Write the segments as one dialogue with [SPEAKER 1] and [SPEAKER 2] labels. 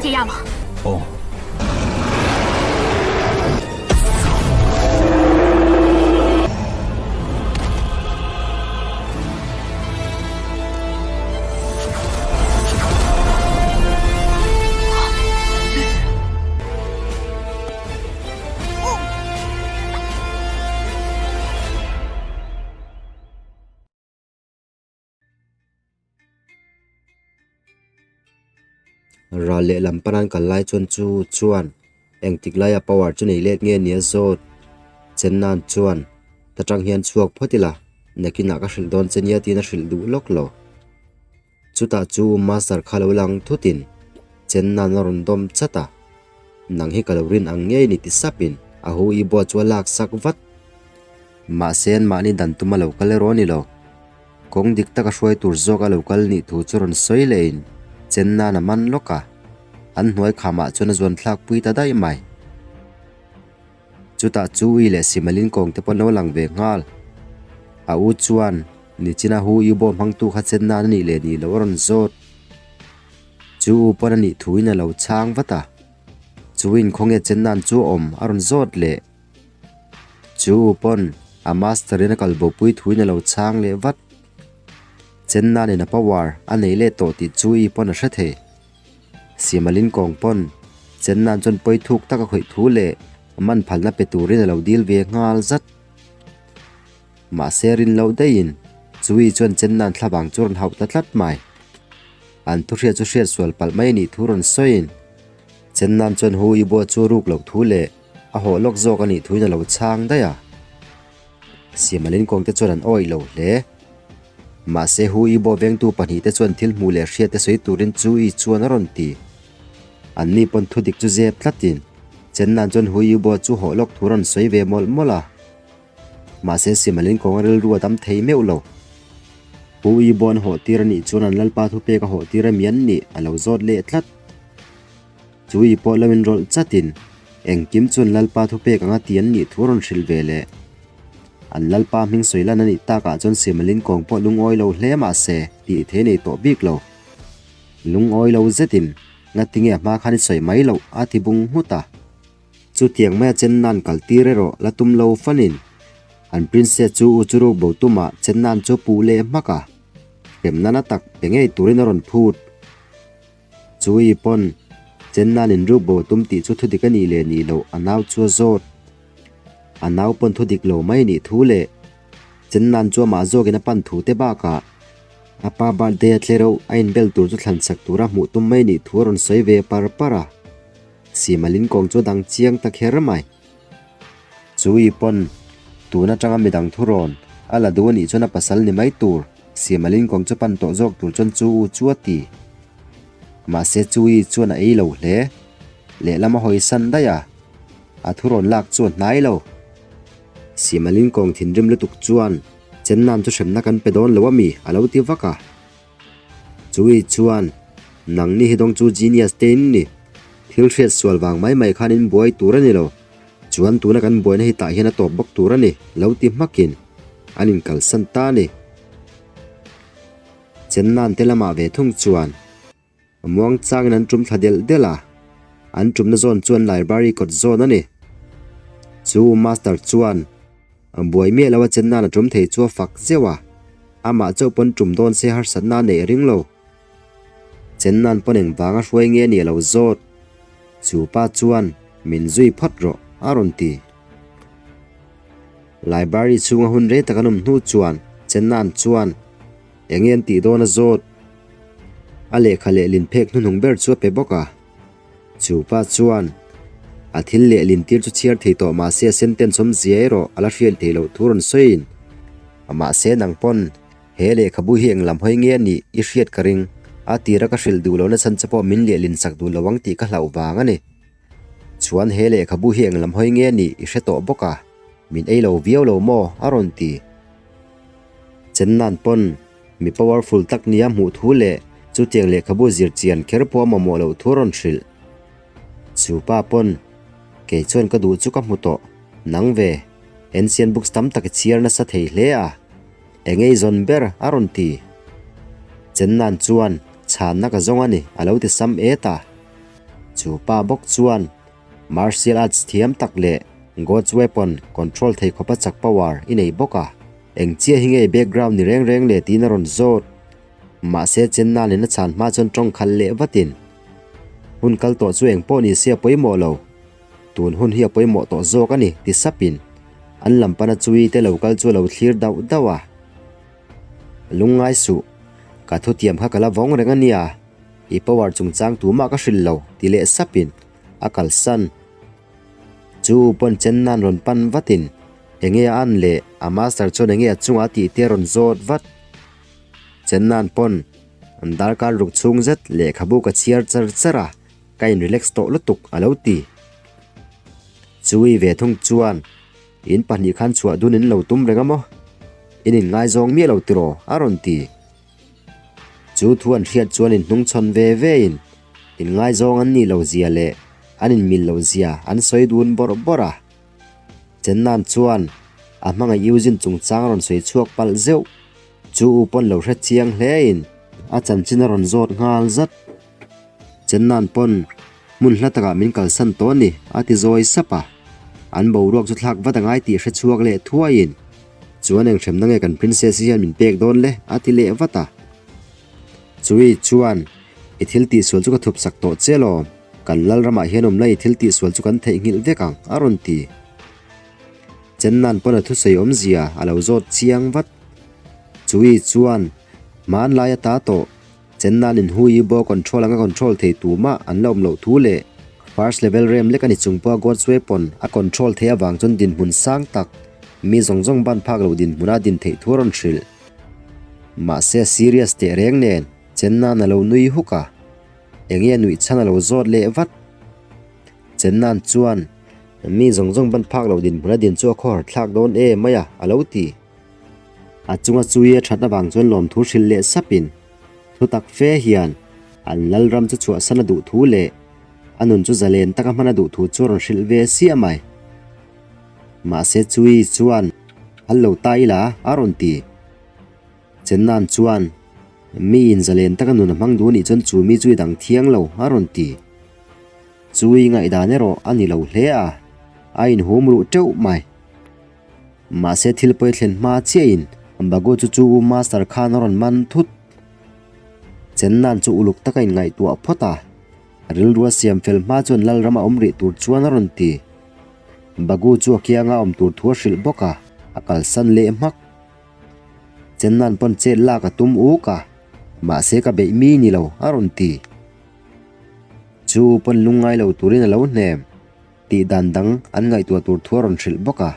[SPEAKER 1] 解压吗？
[SPEAKER 2] 哦。
[SPEAKER 3] Ral leh lam panan kal lai chuan chu chuan engtik laia power chu nei let nge nia zawt Chennan chuan ta tang hian chhuak phawt ila nakinah ka hrilh dawn che nia tiin a hrilh duh lawk lo. Chutah chu master kha lo lang thutin Chennan a rawn dawm chat a, Nang hi ka lo rin ang ngei ni ti sapin a hu i buat chu a lak sak vat. Mahse an mahni dan tum a lo kal erawh a ni lo. Kawng dik taka hruai tur zawk a lo kal nih thu chu rawn sawi lehin Chennan a man lawk a, an hnuai khamah chuan a zuan thlak pui ta daih mai. Chutah chu ui leh Simalin kawng te pawh an lo lang ve nghal. A u chuan nichina hu i bawm hmangtu kha Chennan a nih leh nih loh a rawn zawt. Chu u pawn a nih thuin a lo chhang vat a, chu inkhawnge Chennan chu a awm a rawn zawt leh. Chu u pawn a master in a kal bopui thuin a lo chhang leh vat. Chennan in a power a nei leh tawh tih chu i pawn a hre thei. Simalin kawng pawn Chennan chuan pawi thuk tak a khawih thu leh a man phalna pe turin a lo dil ve nghal zat. Mahse rin loh daihin Chui chuan Chennan thlavang chu rawn hauh ta tlat mai. An thu hriat chu hriat sual palh mai anih thu rawn sawiin Chennan chuan hu i buat chu a ruk loh thu leh a hawh lawk zawk anih thuin a lo chhang daih a. Siamalin kawngte chuan an awih lo hle. Mahse hu i bo vengtu pahnihte chuan thil hmuh leh hriatte sawi turin chu i chuan a rawn ti. Anni pawn thudik chu zep tlatin Chennan chuan hu i bo chu hawh lawk thu rawn sawi ve mawlh mawlh a. Mahse Simalin kawng a rilru a dam thei meuh lo. Pu I Bo an hawh tir a nih chuan an lalpa thupek a hawh tir a mi an nih a lo zawt leh tlat. Chu I pawh lo inrawlh chatin engkim chuan lalpa thupek anga ti an nih thu a rawn hrilh ve leh. An lalpa hming sawi lan a nih takah chuan Simalin kawng pawh lungawi lo hle mahse tih thei nei tawh bik lo. Lungawi lo zetin ngatinge a hma khan i sawi mai loh a ti bung nghut a. Chutiang maia Chennan kal tir erawh la tum lo fanin an princess chu u churuk bo tumah Chennan chu puh leh hmak a, hremna na tak pe ngei turin a rawn phut. Chu i pawn Chennan in ruk bo tum tih chu thudik a nih leh nih loh a nau chu a zawt. A nau pawn thudik lo mai nih thu leh Chennan chu amah zawkin a pan thu te bakah a pa birthday a tle reuh a inbel tur chu thlan sak tura hmuh tum mai nih thu a rawn sawi ve par par a. Simalin kawng chu a dang chiang ta kher mai. Chu i pawn tun atanga midang thurawn a la duh anih chuan a pasal ni mai tur Simalin kawng chu pan tawh zawk tur chuan chu u chu a ti. Mahse chu i chuan a ei lo hle. Lehlam a hawi san daih a, a thurawn lak chu a hnai lo. Simalin kawng thinrim lutuk chuan Chennan chu hremna kan pe dawn lo ami a lo ti vak a. Chui chuan, Nangni hi dawng chu genius te in ni. Thil hriat sual vang mai mai khan in buai tur a ni lo. Chuan tuna kan buaina hi tah hian a tawp bawk tur a ni, lo ti hmakin an inkalsan ta a ni. Chennan te lamah ve thung chuan muang changin an tum thla delh delh a, an tumna zawn chuan library kawt zawn a ni. Chu master chuan Buai miah lo a chen nan a tum thei chu a fak zeuh a, amah chauh pawn tum dawn se harsatna a neih ring lo. Chen nan pawn engvang a hruai nge nia lo zawt. Chu pa chuan min zui phawt rawh a rawn ti. Library chhunga hun rei tak an awm hnu chuan chen nan chuan enge an tih dawn a zawt. A lehkha lehlin phek hnuhnung ber chu a pe bawk a. Chu pa chuan a thil leh lintir chu chhiar thei tawh mahse a sentence awmzia erawh a la hriat theih loh thu rawn sawiin, Mahse nang pawn he lehkhabu hi eng lam hawi nge a nih i hriat ka ring, a tira ka hrilh duh lohna chhan che pawh min lehlin sak duh lo ang tih ka hlauh vang a ni. Chuan he lehkhabu hi eng lam hawi nge a nih i hre tawh bawk a, min ei lo viau lo maw? a rawn ti. Chennan pawn Mi powerful tak nia hmuh thu leh chutiang lehkhabu zir chian kher pawh a mamawh loh thu a rawn hrilh. Chu pa pawn, Kei chuan ka duh chu ka hmu tawh, nang ve, ancient books tam tak i chhiar nasa thei hle a, eng ei zawn ber a rawn ti. Chennan chuan, Chhanna ka zawng a ni, a lo ti sam et a. Chu pa bawk chuan martial arts thiam tak leh God's weapon control thei khawpa chak power i nei bawk a. Eng chiah hi nge i background ni reng reng le tiin a rawn zawt. Mahse Chennan in a chhan hma chuan tawng khalh leh vatin hun kal tawh chu eng pawh ni se a pawimawh lo. Tun hun hi a pawimawh tawh zawk a ni ti sapin an lam pana chui te lo kal chu a lo thlir dauh dauh a. Lungngai suh, ka thutiam kha ka la vawng reng a nia, i power chungchang tumah ka hrilh lo ti leh sapin a kalsan. Chu pawn chen nan rawn pan vatin enge a an leh a master chuan enge a chungah tih te a rawn zawt vat. Chen nan pawn an darkar ruk chhung zet lehkhabu ka chhiar char char a, ka in relax tawh lutuk a lo ti. Chui ve thung chuan in pahnih khan chhuah dun in lo tum reng a maw? In inngaizawng miah lo tiraw? a rawn ti. Chu thu an hriat chuan in hnungchhawn ve ve in inngaizawng an nih lo zia leh an inmil lo zia an sawi dun bawrh bawrh a. Chennan chuan a hmangaih Eugene chungchang a rawn sawi chhuak palh zeuh. Chu u pawn lo hre chiang hle in a chanchin a rawn zawt nghal zat. Chennan pawn hmun hla takah min kalsan tawh a ni a ti zawi sap a. An boruak chu thlak vat a ngai tih hre chhuak leh thuaiin Chuan eng hremna nge kan princess hi hian min pek dawn le? a ti leh vat a. Chui chuan, I thil tihsual chu ka thup sak tawh che lawm, kan lal ramah hian awm la i thil tihsual chu kan theihnghilh vek ang, a rawn ti. Chennan pawn a thusawi awmzia a lo zawt chiang vat. Chui chuan, Hmanlai ata tawh, Chennan in hu i bo control anga control thei tumah an la awm loh thu leh first level rem lek a ni chung pawha God's weapon a control theih avang chuan dinhmun sang tak mi zawng zawng ban phak loh dinhmuna din theih thu a rawn hrilh. Mahse a serious teh reng nen Chennan a lo nui huk a, enge a nuih chhan a lo zawt leh vat. Chennan chuan mi zawng zawng ban phak loh dinhmuna din chu a khawhar thlak dawn em mai a, a lo ti. A chunga chui a that avang chuan lawmthu hrilh leh sapin thutak fe hian an lalram chu chhuahsan a duh thu leh a nun chu zalen taka hman a duh thu chu a rawn hrilh ve siah mai. Mahse chui chuan phal lo ta ila a rawn ti. Chennan chuan mi in zalen taka nun a hmang duh anih chuan chu mi chu i dang thiang lo a rawn ti. Chui ngaihdan erawh a ni lo hle a, a inhum ruh teuh mai. Mahse thil pawi thlen hma chiahin Bagu chu chu u Master khan a rawn man thut. Chennan chu uluk taka inngaihtuah phawt a, rilru a siam fel hma chuan Lalram a awm rih tur chuan a rawn ti. Bagu chu a kianga awm tur thu a hrilh bawk a, a kalsan leh hmak. Chennan pawn chet lak a tum uk a, mahse ka beih mi ni lo a rawn ti. Chu u pawn lungngai lo turin a lo hnem. Tih dan dang an ngaihtuah tur thu a rawn hrilh bawk a.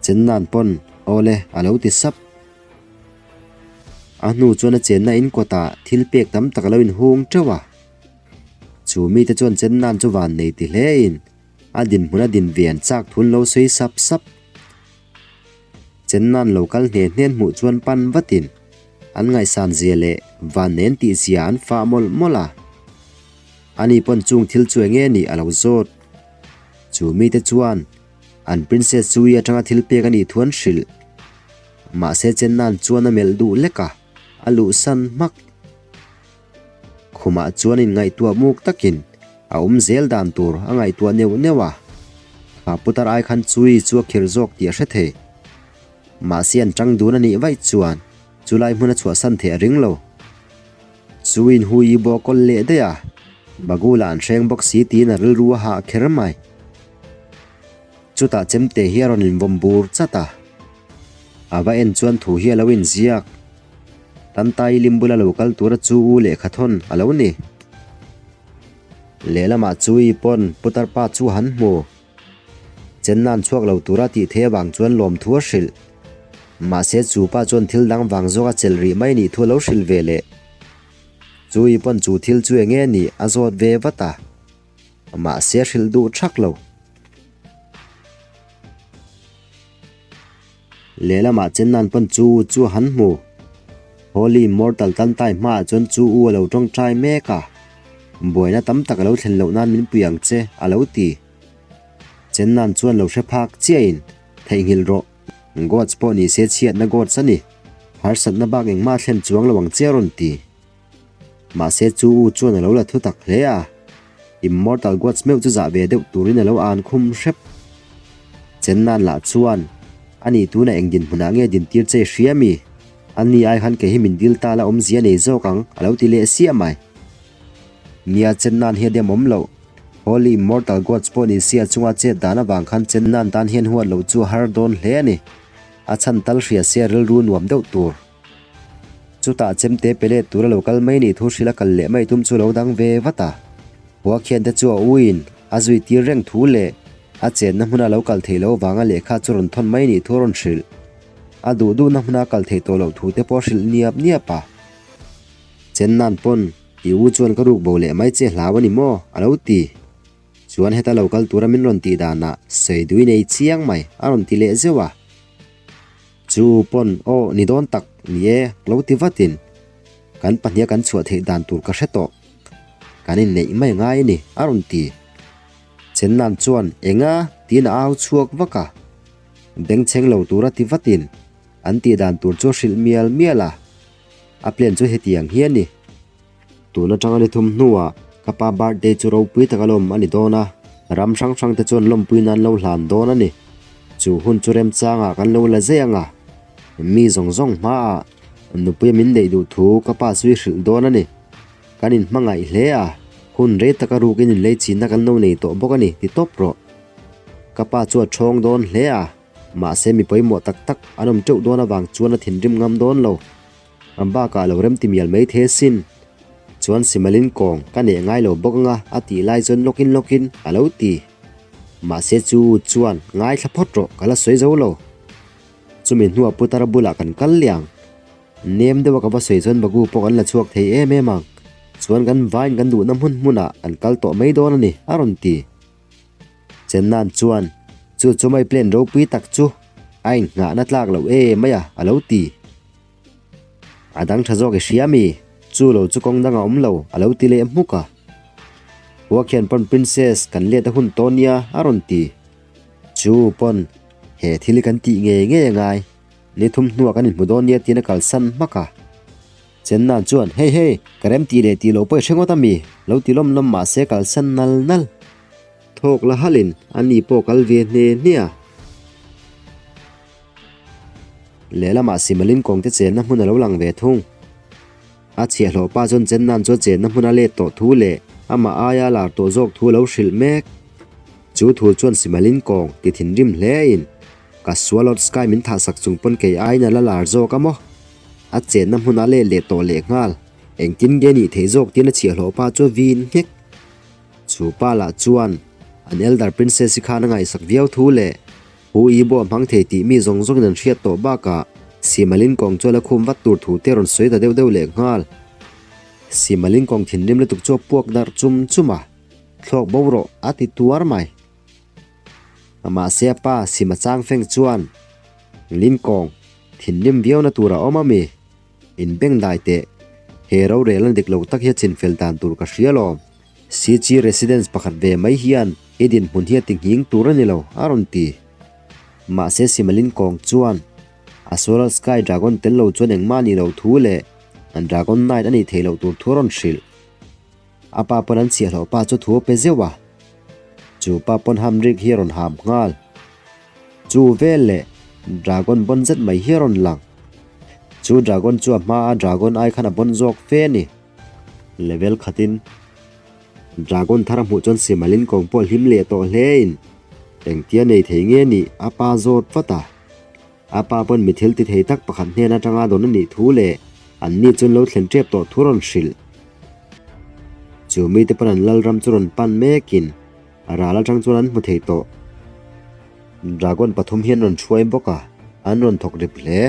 [SPEAKER 3] Chennan pawn aw le a lo ti sap. A hnu chuan a chenna in kawtah thil pek tam tak a lo inhung teuh a. Chu mite chuan Chennan chu van nei ti hle in a dinhmun a din ve an chak thun lo sawi sap sap. Chennan lo kal hne hnen hmuh chuan pan vatin an ngaihsan zia leh van nen tih zia an fah mawlh mawlh a. Ani pawn chung thil chu enge nih a lo zawt. Chu mite chuan an princess chu i atanga thil pek a nih thu an hrilh. Mahse Chennan chuan a melh duh lek a, a luhsan hmak. Khumah chuan inngaihtuah muk takin a awm zel dan tur a ngaihtuah neuh neuh a. Kha putar ai khan Chui chu a khirh zawk tih a hre thei. Mahse an tang dun a nih vaih chuan chulai hmun a chhuahsan theih a ring lo. Chu in hu i bawh kawl leh daih a, Bagula an hreng bawk si tiin a rilru a hah kher mai. Chutah chemte hi a rawn invawm bur chat a, a va en chuan thu hi a lo inziak. Tantai lim bula lo kal tura chu u lehkha thawn a lo ni. Lehlamah chu i pawn putar pa chu han hmu. Chenna'n chhuak lo tura tih theih avang chuan lawmthu a hrilh. Mahse chu pa chuan thil dang vang zawk a chelh rih mai nih thu a lo hrilh ve leh. Chu i pawn chu thil chu enge nih a zawt ve vat a. Mahse a hrilh duh thak lo. Lehlamah Chenna'n pawn chu u chu a han hmu. Holy Immortal Tantai hmaah chuan chu u a lo tawngtai mek a. Buaina tam tak a lo thlen loh nan min pui ang che, a lo ti. Chenna'n chuan lo hre phak chiahin, Theihnghilh rawh, Gods pawh ni se chhiatna Gods a ni. Harsatna bak engmah a thlen chuang lo ang che a rawn ti. Mahse chu u chuan a lo la thu tak hle a. Immortal Gods meuh chu zah ve deuh turin a lo an khum hrep. Chennan lah chuan, Ani tuna eng dinhmunah nge dintir che i hria mi? Ani ai khan kei hi min dil ta la awmzia nei zawk ang, a lo ti leh siah mai. Nia Chennan hi a dem awm loh. Holy Immortal Gods pawh ni sia chunga chet dan avang khan Chennan tan hian huat loh chu a har dawn hle a ni. A chhan tal hria sia rilru nuam deuh tur. Chutah chemte pe let tura lo kal mai nih thu hrilh a kal leh mai tum chu lo dang ve vat a. Hua khiante chu a uiin a zui tir reng thu leh a chenna hmuna lo kal theih loh vanga lehkha chu rawn thawn mai nih thu a rawn hrilh. A duh duhna hmuna kal theih tawh loh thu te pawh a hrilh niap niap a. Chennan pawn i u chuan ka ruk bo leh mai che hlau a ni maw? a lo ti. Chuan heta lo kal tura min rawn tih danah sawi dui nei chiang mai a rawn ti leh zeuh a. Chu pawn aw ni dawn tak ni e lo ti vatin kan pahniha kan chhuah theih dan tur ka hre tawh. Kan inneih mai ngai a ni a rawn ti. Chennan chuan enga tiin a au chhuak vak a. Bengchheng lo tura ti vatin an tih dan tur chu a hrilh mial mial a. A plan chu hetiang hi a ni. Tun atanga ni thum hnuah ka pa birthday chu ropui taka lawm a ni dawn a, ram hrang hrang te chuan lawmpui nan lo hlan dawn a ni. Chu hun chu remchangah kan lo la zai ang a, mi zawng zawng hmaah nupuia min neih duh thu ka pa chu i hrilh dawn a ni. Kan inhmangaih hle a, hun rei taka rukin inlei chinna kan lo nei tawh bawk a ni ti tawp rawh. Ka pa chu a thawng dawn hle a, mahse mi pawimawh tak tak an awm teuh dawn avang chuan a thinrim ngam dawn lo. A bakah lo rem ti mial mai the sin. Chuan Simalin kawng ka neh ngai lo bawk anga a tih lai chuan lawkin lawkin a lo ti. Mahse chu chuan ngaithla phawt rawh ka la sawi zo lo. Chumi hnuah Putara bulah kan kal liang. Nem deuha ka va sawi chuan Bagu pawh kan la chhuak thei em em ang. Chuan kan vain kan duhna hmun hmunah kan kal tawh mai dawn a ni a rawn ti. Chennan chuan chu chu mai plan ropui tak chu a inngahna tlak loh em mai a a lo ti. A dang tha zawk i hria mi? Chu lo chu kawng dang a awm lo, a lo ti leh hmuk a. Hua khian pawn Princess kan let a hun tawh nia a rawn ti. Chu pawn he thil hi kan tih ngei ngei a ngai, ni thum hnuah kan inhmu dawn nia tiin a kalsan hmak a. Chennan chuan hei hei, ka rem tih leh tih loh pawh i hre ngawt a mi? Lo ti lawm lawm mahse kalsan nal nal. Thawk la halin a ni pawh kal ve hne hne a. Lehlamah Simalin kawngte chenna hmun a lo lang ve thung. A chhiahhlawh pa chuan Chennan chu a chenna hmun a let tawh thu leh amah aia lar tawh zawk thu a lo hrilh mek. Chu thu chuan Simalin kawng ti thinrim hlein, Ka Swallowed Sky min thahsak chung pawn kei aiin a la lar zawk a maw? A chenna hmun a let leh tawh lehnghal. Engtin nge nih theih zawk tiin a chhiahhlawh pa chu a vin nghek. Chu pa lah chuan an Elder Princess-i khan a ngaihsak viau thu leh Pu Ibo a hmang thei tih mi zawng zawngin an hriat tawh bakah Simalin kawng chu a la khum vat tur thu te a rawn sawi ta deuh deuh leh nghal. Simalin kawng thinrim lutuk chu a puak darh chum chum a, Thlawk bo rawh a ti tuar mai. Mahse a pa Sima chang feng chuan Lin kawng thinrim viauna tur a awm a mi? In beng dai teh. He rorelna dik lo tak hi a chinfel dan tur ka hria lawm. CG Residence pakhat ve mai hian i dinhmun hi a ti nghing tur a ni lo, a rawn ti. Mahse Simalin kawng chuan a Solar Sky Dragon tel lo chuan engmah a nih loh thu leh an Dragon Knight a nih theih loh tur thu a rawn hrilh. A pa pawn an chhiahhlawh pa chu thu a pe zeuh a. Chu pa pawn hamrik hi a rawn ham nghal. Chu vel leh Dragon bawn zet mai hi a rawn lang. Chu Dragon chu a hmaa Dragon ai khan a bawn zawk fe a ni. Level khatin Dragon thar a hmuh chuan Simalin kawng pawh a hlim leh tawh hlein engtia nei thei nge nih a pa zawt vat a. A pa pawn mi thil ti thei tak pakhat hnen atanga dawn a nih thu leh an ni chuan lo thlen tep tawh thu rawn hrilh. Chu mite pawn an lalram chu rawn pan mekin a ral atang chuan an hmu thei tawh. Dragon pathum hian rawn hruai bawk a, an rawn thawk rip hle.